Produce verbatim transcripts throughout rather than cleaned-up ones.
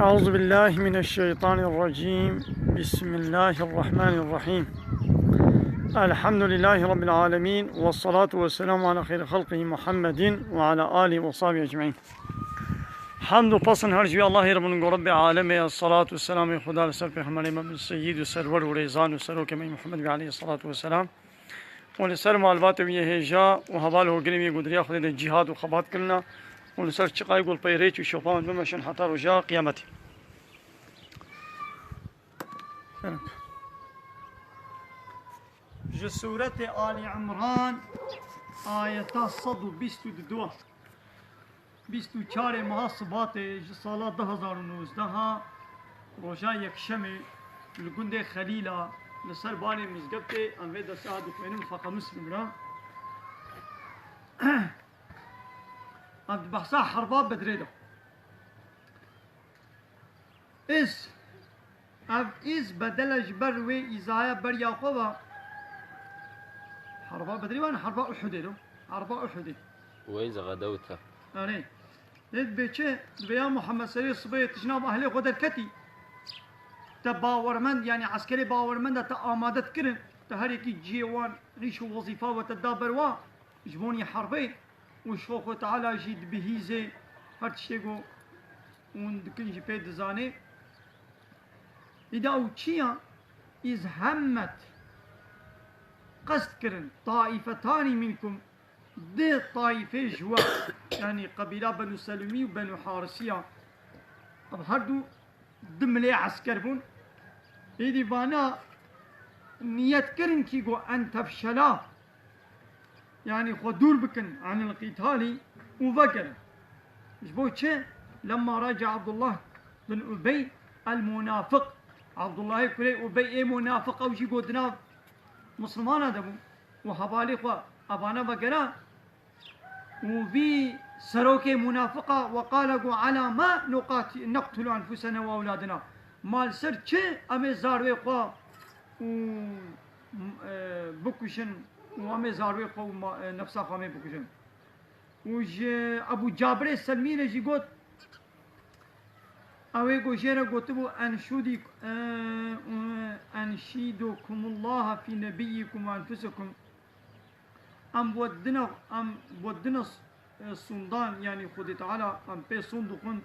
أعوذ بالله من الشيطان الرجيم. بسم الله الرحمن الرحيم. الحمد لله رب العالمين، والصلاة والسلام على خير خلقه محمد وعلى آله وصحبه أجمعين. Hamd û pesn her ji wî Allahê Rabbin ku Rabbê Alemê, salatu û selamê Xuda li ser Pêxemberê me bin seyyid û serwer û rêzan û serokê me Muhammed wî aleyhissalatu vesselam. û li ser malbatê wî yê hêja û heval hogirê wî yê ku di riya Xwedê de cîhad û xebat kirina û li ser çiqayê ku li pey rêç û şopa wan bimeşin heta roja qiyametê. Ji Sûretê Alî Imran, ayeta sed û bîst û du. Bîst û çarê meha Sibatê ji sala du hezar û nozdeh, roja yekşemê, li gundê Xelîla, li ser banê mizgeftê, em vê dersa dixwînin, feqe Muslim re. Em di behsa herba Bedrê de. Îz, ev îz bedele ji ber wê îzaya beriya xwe ve. Herba Bedrê wan, herba Uhudê do. Herba Uhudê. Wê zexedewte. Erê. Lê dibê çi? Dibê ya Muhammed, serê sibê tu ji nav ehlê xwe derketî. Te bawermend, yanî eskerê bawermend e, te amade dikirin. Te her yekî cihê wan, îş û wezîfa we te da ber wa. Ji bonî herbê. Û ji xwe Xwe Teala jî dibihîzê her tiştê ku hûn dikin jî pê dizanê. Îda ew çi ya? Îz hemmet, qest kirin, taîfetanî minkum, di taîfê ji we, yanî qebîla Benu Selûmî û Benu Harisiya, ev her du di milê esker bûn. Êdî vana niyet kirin kî got en tefşela, yanî xwe dûr bikin anil qîtalî û vegerin. Ji bo çi? Lemma raca Abdullah bin Ubey el munafiq. Abdullahê kurê Ubey ê munafiq ew jî got di nav Muslimana de bû û hevalê xwe evana vegera. Û vî serokê munafiqa we qala got, "Ala ma nuqati-, neqtulu enfusena we ewladina." Ma li ser çi em ê zarwê xwe û, e, bikuşin û em ê zarwê xwe û ma-, e, nefsa xwe em ê bikuşin? Û ji Ebû Cabirê Selmî re jî got, ew ê ku jê re gotibû, "Enşûdî-, e, e, enşîdukumullaha fî nebiyyikum ve enfusikum." Em bo dina, em bo dina, e, sundan, yanî Xwedê Teala em pê sund dixwin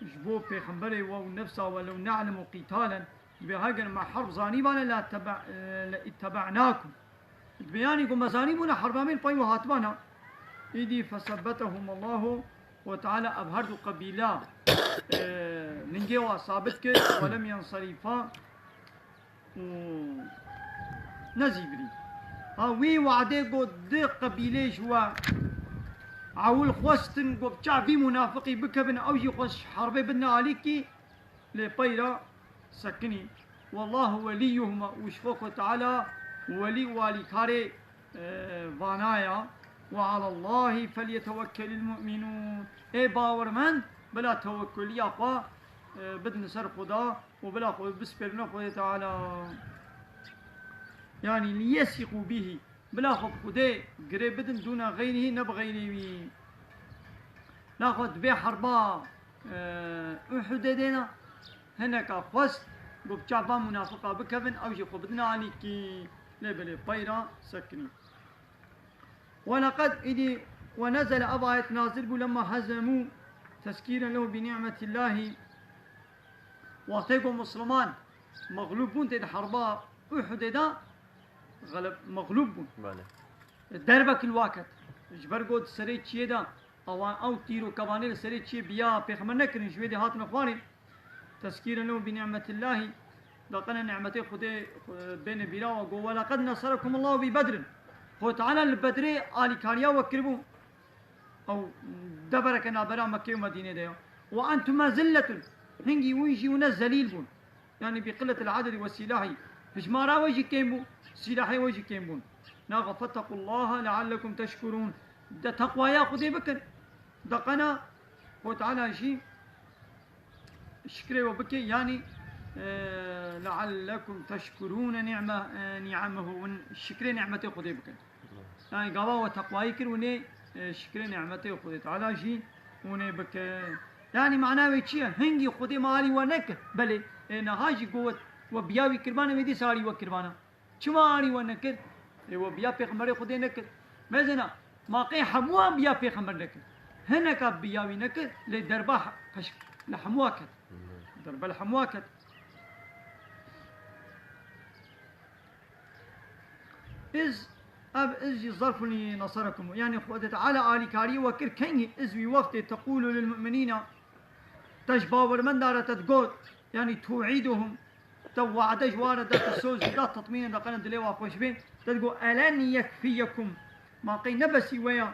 ji bo pêxemberê we û nefsa we, lew ne'lemu qîtalen, dibê heger me herb zanîbane, la teba-, e, le ittebe'nakum. Dibê yanî ku me zanîbûne herba me li pey we hatibana. Îdî fesebbetehum Allahu, Xwedê Teala ev her du qebîla, e, ningê wa sabit kir, we lem yenserîfa. û nezîvirî. Ha, wî wadê got di qebîlê ji we ewil xwestin got bi çav vî munafiqî bikevin, ew jî xwe ji herbê bidine alîkî, lê peyra sekinî. Wallahu weliyuhuma, û ji xwe Xwe Teala welî û alîkarê, e, vana ya. Ve alallahi felyetewekkelil mu'minûn. Ê bawermend, bila tewekkuliya xwe, e, bidin ser Xuda. û bila xwe bispêrine Xwedê Teala. Yanî liyesiqû bihî, bila xwe bi Xwedê girê bidin dûne xeyrihî, ne bi xeyrê wî. Naxwe dibê herba, e, Uhudê dêna, hineka xwest, got bi çava munafiqa bikevin, ew jî xwe bidine alîkî, lê belê peyra sekinî. Weleqed îdî we nezele, ev ayet nazil bû, lemma hezemû tezkîren lehu bi ni'metillahî. Wextê ku Misliman mexlûb bûn tê di herba Uhudê de, xeleb-, mexlûb bûn. Bale. Derbek li wa ket. Ji ber ku di serê çiyê de, ewan ew tîr û kevanê li serê çiyê biya pêxember nekirin, ji wê dê hatine xwarê. Tezkîren lehu bi ni'metillahî, daqene ni'metê Xwedê, e, bêne bîra we, got, "Weleqed neserekumullahu bi Bedrin." Xwedê Teala li Bedrê alîkariya we kiribû. Ew devereke nabera Mekkê û Medînê de ya. "Ve entum ezilletun." Hingî wî jî wine zelîl bûn. Yanî bi qiletil adedi ve silahî. Hijmara we jî kêm bû, silahê we jî kêm bûn. Naxa fettekullaha leallekum teşkurûn. De teqwaya Xwedê bikin. Daqena Xwedê Teala jî şikrê we bike, yanî, e, leallekum teşkurûne ni'me-, e, ni'emehu, hûn şikrê ni'metê Xwedê bikin. Yanî gava we teqwayî kir, hûn ê, e, şikrê ni'metê Xwedê Teala jî hûn ê bikin. Yanî mana wê çi ye? Hingî Xwedê me alî we nekir. Belê, ê niha jî got we biya wî kirbane, wê dîsa alî we kirbane. Çima alî we nekir? Ê we biya pêxemberê Xwedê nekir. Mezêna, ma qey hemû an biya pêxember nekir. Hineka biya wî nekir, lê derba he-, peş-, li hemûa ket. Derbe li hemûa ket. Iz, ev iz jî zarfun li nasarakum. Yanî Xwedê Teala alîkariyê we kir kengî, iz wî wextê teqûlu lil mu'minîna, te ji bawermenda re te digot, yanî tu'iduhum, te wade ji wan re da, te soz jî da, tetmîne da, qene dilê wan xweş bê. Te digot, elen yekfiyekum. Ma qey ne besî we ya?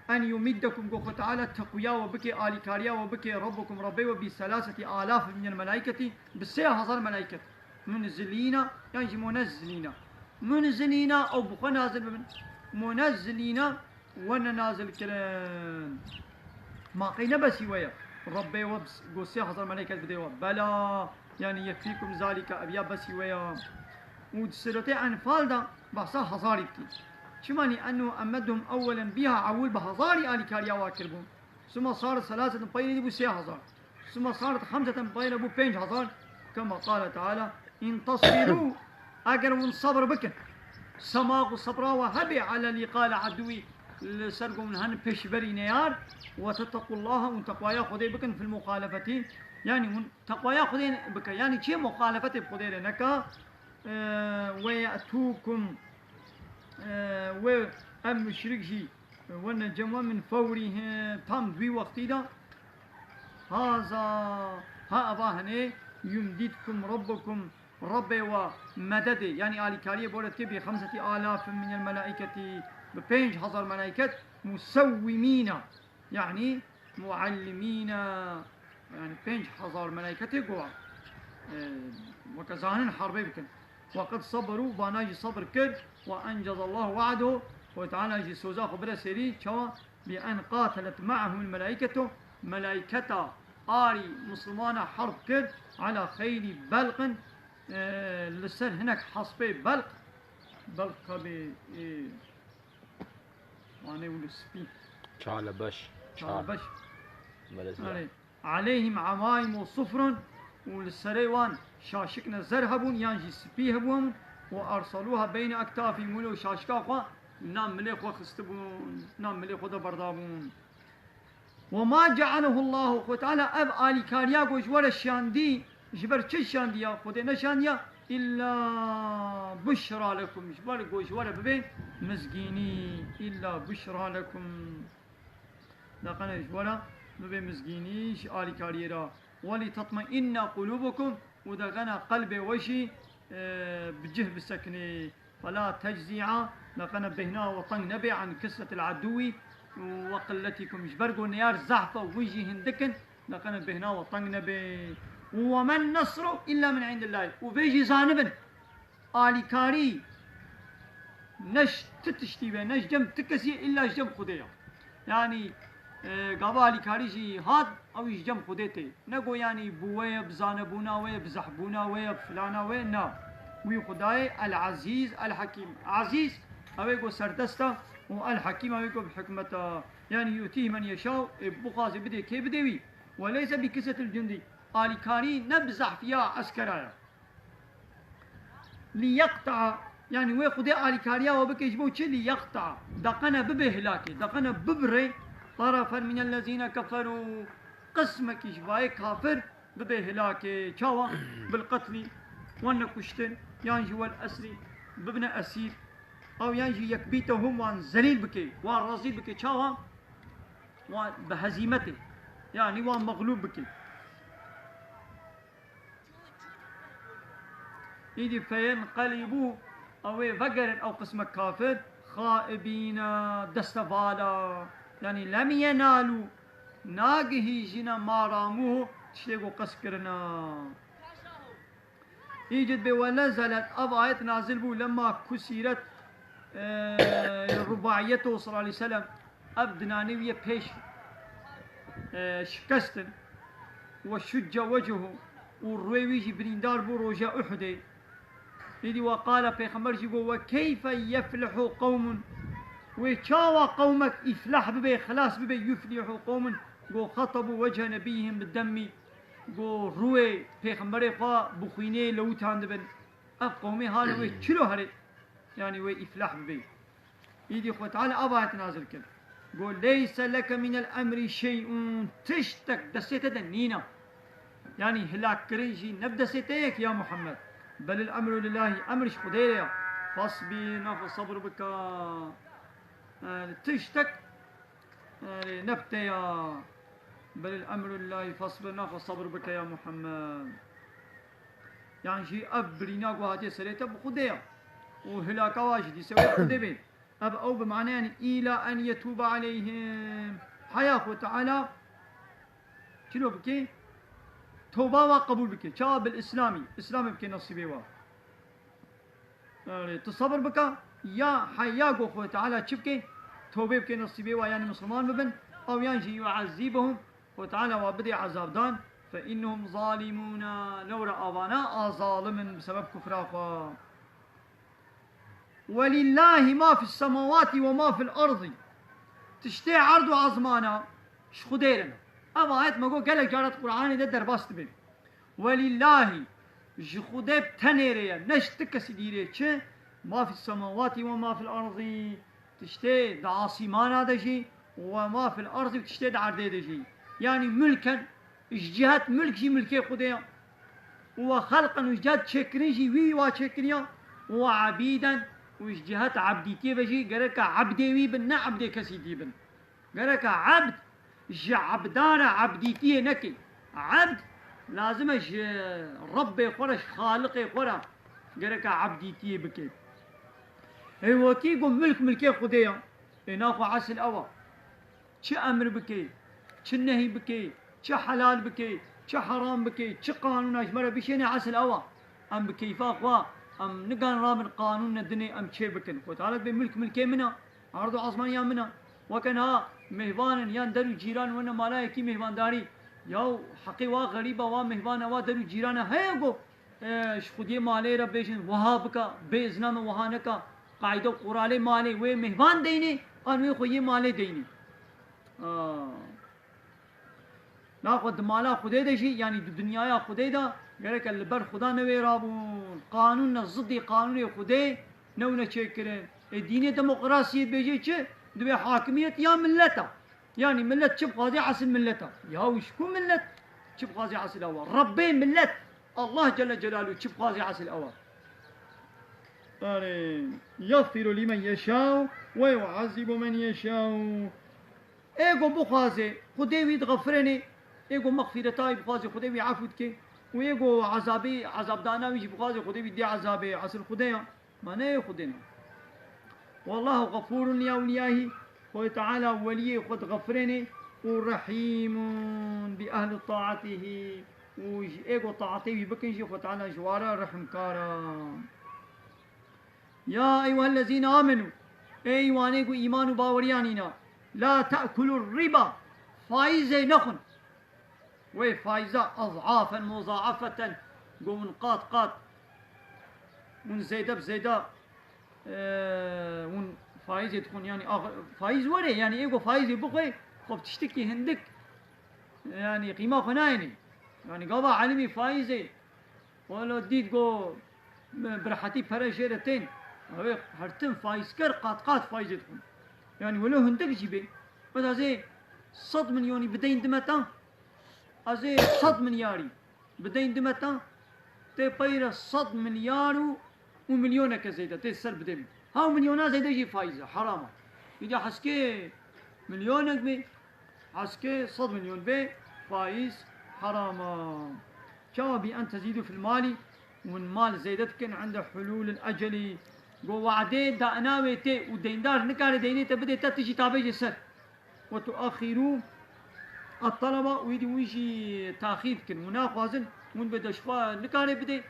En yumiddekum, go Xwe Teala teqwiya we bike, alîkariya we bike, Rabbukum, Rabbê we, bi selaseti alafin minel melaiketi, bi sê hezar melaiket. Munzilîna, yan jî munezzilîna. Munzilîna, ew bi xwe nazil bibin. Munezzilîna, wene nazil kirin. Ma qey ne besî we ye? Rabbê we bis-, go sê hezar melaiket bide we. Bela, yanî yekfîkum zalîke, ev ya besî we ye. Û di Sûretê Enfal de behsa hezarî dikî. Çima? Li ennu emmedhum ewwelen biha, ewil bi hezarî alîkariya wa kiribûn. Suma saret selasetin, peyre dî bû sê hezar. Suma saret xemseten, peyre bû pênc hezar. Kema qale Teala, in tasbiru, eger hûn sebr bikin, semax û sebra we hebe, ala lîqali edûwî, li ser ku hûn hen pêşberî neyar, we tettequllaha, hûn teqwaya Xwedê bikin, fil muxalefetî, yanî hûn teqwaya Xwedê bike, yanî çi muxalefetê bi Xwedê re neka, e, we ye'tûkum, e, we em muşrik jî wene cem we min fewrî, he, tam di wî wextî de. Haza, ha eva hene, yumdîdkum Rabbukum, Rabbê we mededê, yanî alîkariyê bo re dike bi xemsetî alafin minel melaîketî, bi pênc hezar melaiket, musewwimîna, yanî muallimîna, yanî pênc hezar melaîketê go, e, weke zanin herbê bikin. Ve qed saberu, vana jî sebir kir, ve encezallahu we'dehu, Xwedê Teala jî soza xwe bire serî, çawa? Bi en qatelet ma'ahumul melaîketu, melaîketa arî mislimana herb kir, ala xeylî belqin, e, li ser hinek hespê belq, belq kabê, e, Manê wilo spî. Çalebeş. Çalebeş. Çal. Melez ya. Erê. Aleyhim amaim û sufrun, û li serê wan şaşikne zer hebûn yan jî spî hebûn, û arsaluha beyne aktafihim, wilo şaşika xwe na milê xwe xistibûn, na milê xwe de berdabûn. Ve ma cealehu Allahu, Xwe Teala ev alîkariya ku ji we re şiyandî, ji ber çi şiyandiya? Xwedê neşandiya, illa buşra lekum, ji ber ku ji we re bibe mizgînî, illa buşra lekum. Daqene ji we re bibe mizgînî ji alîkariyê re. Ve li tatmeinne qulubukum, û daqene qelbê we jî, e, bi cih bisekinê. Fela teczi'a, daqene bêhna we teng nebe, an kesretil aduwî ve qilletikum. Ji ber ku neyar zehf e, hûn jî hindik in, daqene bêhna we teng nebe. Ve men nesru illa min indillah. Û vê jî zanibin, alîkarî ne ji ti tiştî be, ne ji cem ti kesî, illa ji cem Xwedê ya. Yanî, e, gava alîkarî jî hat, ew jî ji cem Xwedê tê. Ne go yanî bi we ye, bi zanebûna we ye, bi zehbûna we ye, bi filana we ye, na. Wî Xwedayê El Ezîz, El Hekîm. Ezîz, ew ê go serdest e, û El Hekîm, ew ê go bi hikmet e. Yanî yutîh men yeşaw, ê bixwaze bidê kê bidê wî. Ve leyse bi kesretil cundî. Alîkarî ne bi zehfiya eskera ye. Li yeqta, yanî wê Xwedê alîkariya we bike ji bo çi? Li yeqta, daqene bibe hilakê, daqene bibire, tarafen minellezîne keferû, qismekî ji bayê kafir bibe hilakê. Çawa? Bil qetlî, wan nekuştin, yan jî wel esrî, bibine esîr, ew yan jî yekbîtehum, wan zelîl bike, wan rezîl bike. Çawa? Wan bi hezîmetê, yanî wan mexlûb bike. Îdî feyenqelîbû, ew ê vegerin ew qismek kafir, xaibîne, destevala, yanî lem yenalû, nagihîjîne ma ramû, tiştê ku qest kirine. Îdî bê we nezelet, ev ayet nazil bû, lemma kusîret, e, rubaiyeto sallallahu aleyhi ve sellem, ev dinanê wî yê pêş, e, şikestin. Ve şucce wecuhu, û rûyê wî jî birîndar bû roja Uhudê. Îdî ve qale, Pêxember jî got, ve keyfe yeflihu qewmun, wê çawa qewmek îflah bibe, xilas bibe, yuflihu qewmun, Go xetebu wece nebiyihim bi demî, go rûyê pêxemberê xwe bi xwînê lewitandibin. Ev qewmê halê wê çilo herê, yanî wê îflah bibê. Îdî Xwe Teala ev ayet nazil kir. Go leyse leke minel emrî şey'un, tiştek destê te de nîne. Yanî hilakkirin jî ne bi destê te ye ki ya Muhammed. Belil emru lillahi, emr ji Xwedê re ye. Fasbir, naxwe sebr bike. Yanî tiştek Erê, ne bi te ya. Belil emru lillahi fasbir, naxwe sebir bike ya Muhammed. Yan jî ev birîna ku hatiye serê te bi Xwedê ya. Û hilaka wa jî dîse wê Xwedê bê. Ev ew bi mane yani ila en yetûbe aleyhim. Heya Xwe Teala çilo bike? Toba wa qebûl bike. Çawa bil Îslamî. Îslamê bike nesîbê wa. Erê, tu sebir bike, ya heya go Xwe Teala çi bike? Tewbê bike, nesîbê wa, yanî misilman bibin, ew yan jî yu'ezzîbuhum, Xwe Teala wa bidê ezabdan, fe innehum zalîmûne, lewra avana a zalim in bi sebeb kufra xwe. Welillâhi ma fis semawati ve ma fil erdî. Tiştê erd û ezmana ji Xwedê re ne. Ev ayet me got gelek cara di Qur'anê de derbas dibe. Welillahî, ji Xwedê bi tenê re ye, ne ji ti kesî dî re çi, ma fis semawatî we ma fil erdî, tiştê di asîmana de jî, we ma fil erdî, tiştê di erdê de jî. Yanî milken, ji cihet milk jî milkê Xwedê ye. Û we xelqen û ji cihet çêkirin jî wî wa çêkiriya. Û we ebîden û ji cihet ebdîtiyê ve jî gereka ebdê wî bin, ne ebdê kesî dî bin. Gereka ebd ji ebdana ebdîtiyê neke. Ebd lazim e ji Rebbê xwe re, ji Xaliqê xwe re gereka ebdîtiyê bike. Hê wekî ku milk milkê Xwedê ye. Ê naxwe esil ew e. Çi emr bike, çi nehî bike, çi helal bike, çi heram bike, çi qanûna ji me re bişêne esil ew e. Em bi keyfa xwe, em nigan rabin qanûn nedinê, em çê bikin. Xwe Teala dibê milk milkê min e. Erd û ezmaniya min e. Weke niha mêhvan in yan der û cîran wene mala yekî mêhvandarî. Yaw heqê wa xerîba, wa mêhvana, wa der û cîrana heye ku, e, ji xwediyê malê re bêjin wiha bike, bê izna min wiha neke. Qaîde û quralê malê wê mêhvan deynê, an wê xwe yê malê deynê. Aa. Naxwe di mala Xwedê de jî, yanî di dinyaya Xwedê de gereke li ber Xuda newêrabûn. Qanûn ne, zidî qanûnê Xwedê newne çêkirin. Ê dînê demokrasiyê dibêje çi? Dibê hakimiyet ya millet e. Yanî millet çi bixwaze esil millet e. Yaw ji ku millet çi bixwaze esil ew e? Rebbê millet Allah Celle Celaluhu çi bixwaze esil ew e. Erê, yagfiru limen yeşau ve yuazzibu men yeşau. Ê ku bixwaze, Xwedê wî dixefirênê, ê ku mexfîreta wî bixwaze, Xwedê wî efû dike, û ê ku ezabê, ezabdana wî jî bixwaze, Xwedê wî dê ezabê, esil Xwedê ya, maneyê Xwedê ne. Wallahu xefûrun li ewliyahî, Xwedê Teala weliyê xwe dixefirênê, û rehîmun bi ehli taatihî, û ji ê ku taatê wî bikin jî, Xwedê Teala ji wa re rehimkar e. Ya eyyuhellezîne amenû, ey wanê ku îman û baweriyan îna, la te'kulur riba, faîzê nexwin. Wê faîza ez'afen muzaafeten, ku hûn qat qat, hûn zêde bi zêde, e, hûn faîzê dixwin, yanî ax-, faîz were, yanî ê ku faîzê bixwe, xwe bi tiştekî hindik, yanî qîma xwe nayênê. Yanî gava elimî faîzê, Welo dît ku bi rehetî pere jê re tên, ew ê her tim faîzker qat qat faîzê dixwin. Yanî welo hindik jî bê. Bes ez ê sed milyonî bideyn dime te, ez ê sed milyarî bideyn dime te, tê pey re sed milyar û, û milyoneke zêde tê ser bidê min. Ha milyona zêde jî faîz e, heram e. Îca heskê milyonek bê, Heskê sed milyon bê, faîz heram e. Çawa bi en tezîdu fil malî, hûn mal zêde dikin inde hulûlil ecelî. Go wadê dana wê tê û deyndar nikare deynê te bidê te, tu jî tabê jê ser. Ve tuaxîrû et-talaba, wî dî hûn jî taxîr dikin. Hûn naxwazin, hûn bê de ji xwe nikare bidê,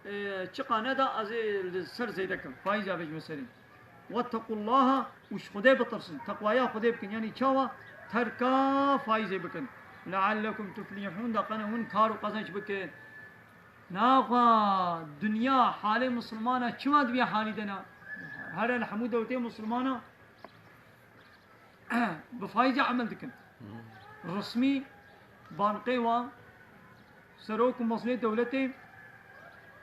e, çiqa neda ez ê li ser zêde kim. Faîz ya bêjme serê. Vettequllaha, û ji Xwedê bitirsin. Teqwaya Xwedê bikin. Yanî çawa? Terka faîzê bikin. Leallekum tuflihûn, da qene hûn kar û qezenc bikin. Naxa dinya halê misilmana çima di vê halî de ne? Here li hemû dewletê misilmana bi faîzê emel dikin. Resmî bankê wan, serok û mezinê dewletê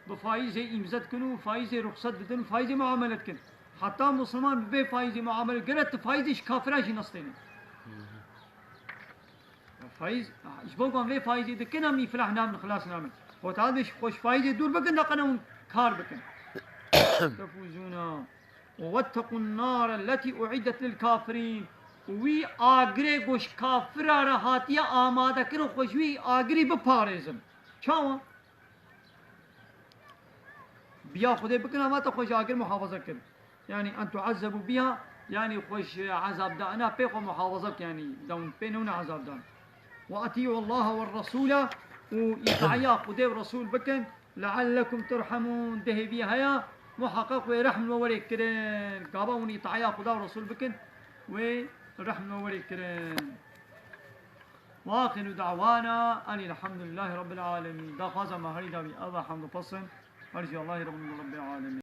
bi faîzê îmze dikin û faîzê ruxset didin û faîzê muamele dikin. Heta Musliman bi vê faîzê muamele, gere tu faîzê ji kafiran jî nestêne. Faîz, ji bo ku em vê faîzê dikin, em îflah nabin, xilas nabin. Xweta dê ji xwe ji faîzê dûr bikin, de qene hûn kar bikin. Tefûzûna. Wetteqûn nare letî uîdet lil kafirîn. Û wî agirê ku ji kafira re hatiye amadekirin, xwe ji wî agirî biparêzin. Çawa? Biya Xwedê bikin, ama te xwe ji agir muhafaza kir. Yanî en tuazzebu biha, yanî xwe ji ezabdana pê xwe muhafaza bike, yanî dewin pê newne ezabdan. Ve etî'u Allaha ve Resûla, û îtaya Xwedê û Resûl bikin, leallekum turhemûn, dehê vî heye, muheqeq wê rehm we werê kirin. Gava hûn îtaya Xweda û Resûl bikin, wê rehm we werê kirin. Ve axiru da'wana enîl hemdulillahî rabbil alemîn. Daxwaza me herî dawî ev e, hemd û pesin her jî Allahî Rabbil, Rabbil alemîn.